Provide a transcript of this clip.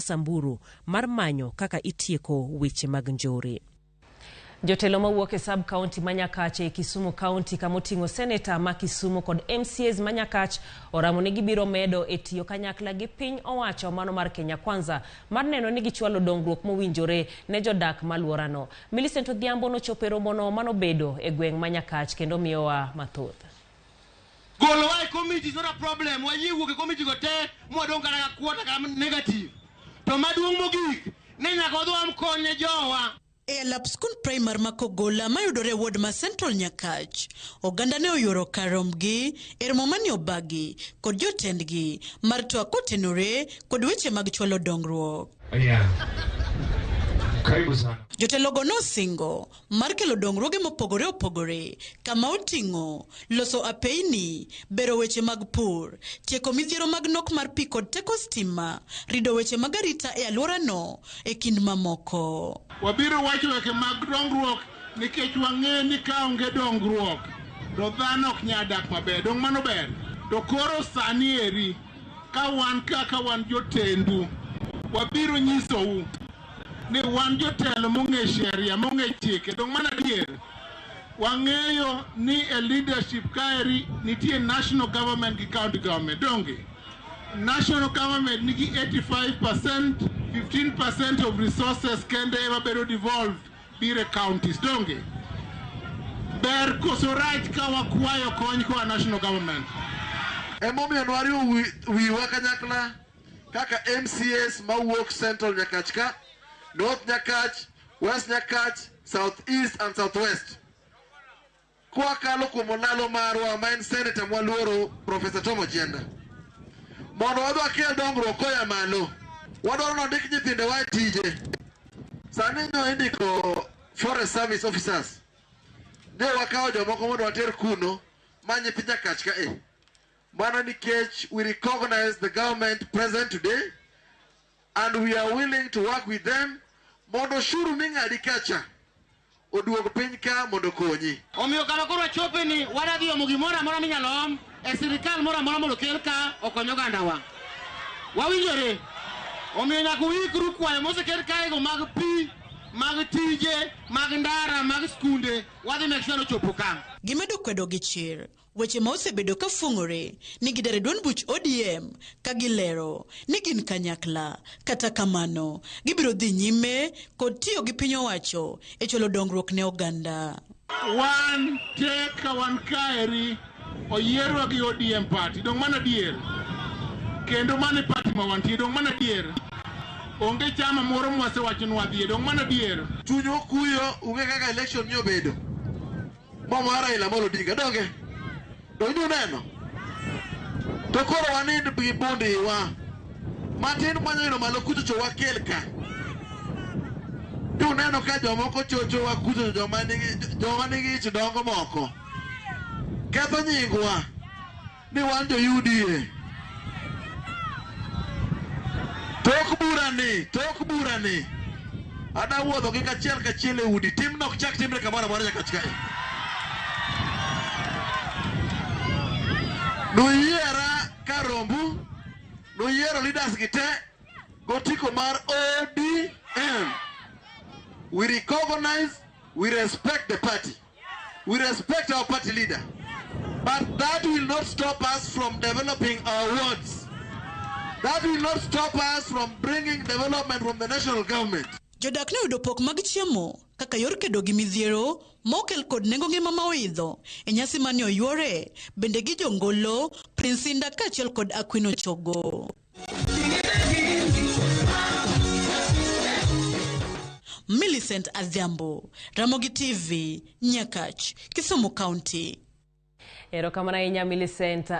Samburu mar manyo kaka itieko weche mag njore. Jotelo mawuok e sub county ma Nyakach e Kisumu County kama oting'o seneta ma Kisumu kod MCAs ma Nyakach oramo ni gibiro medo e tiyo kanyakla gi piny owacho mano mar Kenya Kwanza mar neno ni gichwalo dongruok mowinjore ne jodak ma alworano. Millicent Odhiambo nochopo e romono manobedo e gweng' ma Nyakach kendo miyowa mathoth. Golowa e committee is not a problem. Wayie wuok e committee go te mwadong' kata ka quarter kata negative. To maduong' mogik ni nyaka wadhi wamkony ne jowa. E alap skund praimar ma Kogola mayudore e ward ma Central Nyakach, oganda ne oyuoro kar rombgi e romo mane obagi kod jotendgi mar twak kotenore kod weche mag chwalo dongruok. Yeah. Karibu sana. Jotelogo nosingo mar kelo dongruoge mopogore opogore kama oting'o loso apeyni, bero weche mag pur, tieko midhiero mag nok mar pi kod teko stima, rido weche mag arita e alworano e kind mamoko. Wabiro wacho weche mag dongruok nikech wang'eyo ni ka onge dongruok to dhano ok nyal dak maber. Dong' mano ber? To koro sani eri ka wan kaka wan jotendu wabiro nyisou ni wan jotelo mong'e sheria, mong'e chike. Dong' mano adier? Wang'eyo ni e leadership kaeri nitie national government gi county government. Donge? National government nigi 85%, 15% of resources kende ema bedo devolved biro e counties. Donge? Ber koso rach ka wakwayo kony koa national government? Emomiyo nwariwo wiwa kanyakla kaka MCAs mawuok Central Nyakach ka, North Nyakach, West Nyakach, South East and South West. Kwakalo kuom olalo marwa ma en Senator mwaluoro Professor Tom Ojienda. Mondo wadhi wakel dongruok koya malo. Wadwaro ni ondik nyithindewa e tije. Sani nyo indiko Forest Service Officers. Ne wakawo jomoko mondo water kuno ma nyithi Nyakach ka e. Mano nikech we recognize the government present today and we are willing to work with them mondo ushuru ming'adi kacha oduog piny ka mondo okonyi. Omiyo kama koro wachope ni wadhi omo gimoro amora minyalo om e sirikal moro amora mondo okel ka okony ogandawa. Wawinjore? Omiyo nyaka uikru kwayo moseket kaego mag pi, mag tije, mag ndara, mag skunde, wadhi make sure ni ochopo ka. Gimedo kwedo gi chir weche ma osebedo ka fung'ore ni gidar e duond buch ODM ka gilero ni gin kanyakla. Kata kamano, gibiro dhi nyime kod tiyo gi piny owacho e chwalo dongruok ne oganda. Wan te ka wan kaeri oyierwa gi ODM party. Dong' mano adier? Kendo mano e party ma wantie. Dong' mano adier? Onge chama moro mwasewacho ni wadhie. Dong' mano adier? Chunywa okuyo ung'e kaka election ni obedo. Mo mar Raila Amolo Odinga donge? Donge uneno? To koro wanind gi bund iwa. Matin mwanyo yudo malo kucho cho wakel ka. Uneno ka jomoko chochowa kucho joma nigi ich dongo moko. Ketho nyingwa ni wan jo UDA. Tok bura ni, tok bura ni. Ada wuotho gi kachiel kachiel e udi. Timno ok chak timre kamoro amora nyaka kae. Nuyiera ka rombu, nuyiero leaders gi te gotiko mar ODM. We recognize, we respect the party. We respect our party leader. But that will not stop us from developing our wards. That will not stop us from bringing development from the national government. Jodak ne oyudo pok mag chiemo kaka yor kedo gi midhiero mokel kod nengo ngima ma oidho e nyasi mane oyuore bende gi jongolo Prince Indah kaachiel kod Aquino Chogo. Millicent Adhiambo, Ramogi TV, Nyakach, Kisumu County. Erokamano ahinya Millicent.